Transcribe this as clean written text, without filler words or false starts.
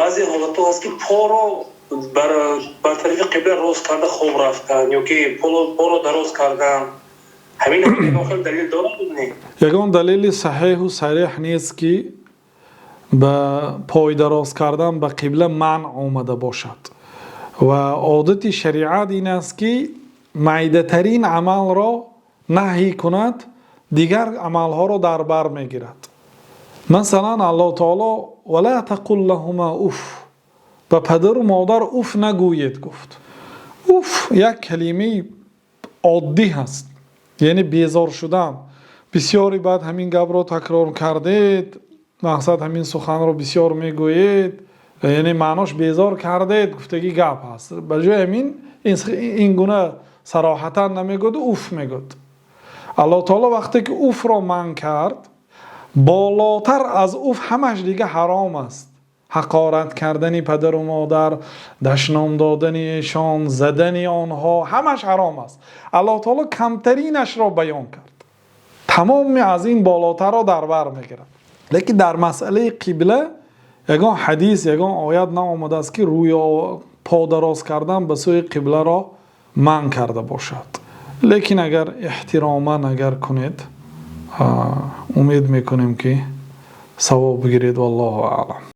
Баъзе ҳолатҳо ҳаст, ки поро бар тарафи қибла рост карда хоб рафтан ё ки поро дароз кардан, ҳамин ягон далел дорад? Не. Ягон далели саҳеҳу сареҳ нест, ки ба пой дароз кардан ба қибла манъ омада бошад, ва одати шариат ин аст, ки майдатарин амалро наҳй кунад, дигар амалҳоро дар бар мегирад. Масалан, Аллоҳ таоло «ولا تقل لهما أف», ба падару модар уф нагӯед, гуфт. Уф як калимаи оддӣ ҳаст, яъне безор шудан. Бисёре баъд ҳамин гапро такрор кардед, мақсад, ҳамин суханро бисёр мегӯед, яъне маънош безор кардед гуфтагӣ гап ҳаст. Ба ҷои ҳамин ин гуна сароҳатан намегӯяд, уф мегӯяд. Аллоҳ таоло вақте ки уфро манъ кард, болотар аз уф ҳамаш дига ҳаром аст: ҳақорат кардани падару модар, дашном додани эшон, задани онҳо, ҳамаш ҳаром аст. Аллоҳ таоло камтаринашро баён кард, тамоми аз ин болотарро дар бар мегирад. Лекин дар масъалаи қибла ягон ҳадис, ягон оят наомадааст, ки рӯё по дароз кардан ба сӯи қибларо манъ карда бошад. Лекин агар эҳтироман агар кунед, умед мекунем, ки савоб бигиред. Валлоҳу аълам.